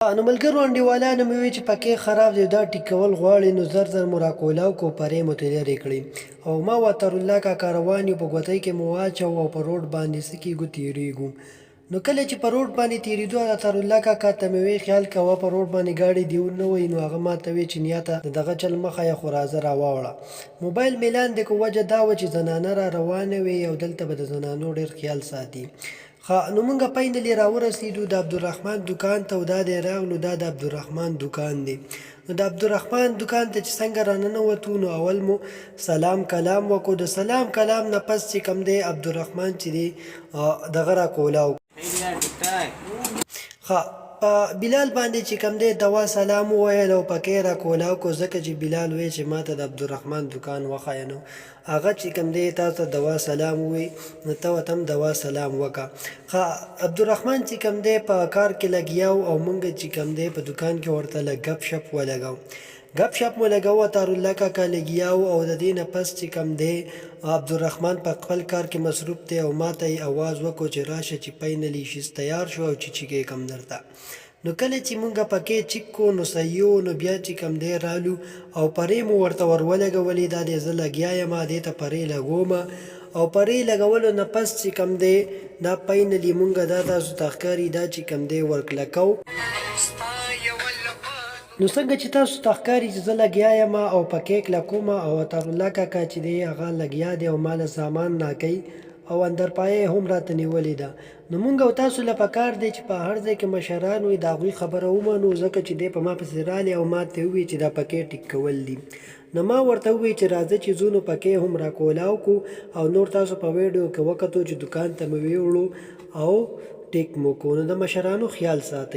نو ملګرو انډیوالانو مې وی چې پکې خراب دی، دا ټیک کول غواړي، نو زر زر مو راکولاو کو، پرې مو ترې لرې کړې او ما او عطرالله کاکا روان یو، په ګوتۍ کې مو واچو او په روډ باندې څه کېږو، تېرېږو. نو کله چې په روډ باندې تېرېدو، عطرالله کاکا ته مې وی خیال کوه، په روډ باندې ګاډي دې ونه وهي. نو هغه ما ته وی چې نیا ته د دغه چل مخه یې خو راځه راواوړه. موبایل مې لاندې کو، وجه دا وه چې زنانه را روانه وي او دلته به د زنانو ډېر خیال ساتي. ښه، نو مونږ فاینلی راورسیدو د عبدالرحمن دوکان ته او دا دی راغلو، دا د عبدالرحمن دوکان دی. نو د عبدالرحمن دوکان ته چې څنګه راننوتو، نو اول مو سلام کلام وکړو. د سلام کلام نه پس چې کوم دی، عبدالرحمن چې دی دغه را کولاو. ښه، په بلال باندې چې کوم دی دوا سلام وویل او پکې را کولاو کو، ځکه چې بلال وی چې ماته د عبدالرحمن دوکان وښایه. نو هغه چې کوم دی تا ته دوا سلام ووی، نو ته ورته هم دوا سلام وکه. ښه، عبدالرحمن چې کوم دی په کار کې لګیا او مونږ چې کوم دی په دوکان کې ورته لږ ګپ شپ ولګاو. ګپ شپ مو لګاو، عطارالله کاکا لګیا او د دې نه پس چې کوم دی عبدالرحمن په خپل کار کې مصروف دی او ماته یې اواز وکړو چې راشه چې فاینلی شیز تیار شو او چې چیک کوم درته. نو کله چې مونږ پکې چیک کو، نو صحیح و. نو بیا چې کوم دی رالو او پرې مو ورته ور ولګولې. دا دی، زه لګیا یم، دې ته پرې لګوم او پرې لګولو نه پس چې کوم دی دا فاینلی مونږ دا تاسو ته ښکاري، دا چې کوم دی ورکلکو. نو څنګه چې تاسو ته ښکاري چې زه لګیا یم او پکې کلکوم او عطارالله کاکا چې دی هغه لګیا دی او مال سامان ناکوي او اندرپایه هم راته نیولې ده. نو مونږ او تاسو له پکار دی چې په هر ځای کې مشران وي، د هغوی خبره ومنو، ځکه چې دی په ما پسې رالی او ما ته ووی چې دا پکې ټیک کول دي. نو ما ورته ووی چې راځه چې ځو. نو پکې هم را کولاو کو او نور تاسو په ویډیو کې وکتو چې دوکان ته مې ویوړو او ټیک مو کو. نو د مشرانو خیال ساتئ.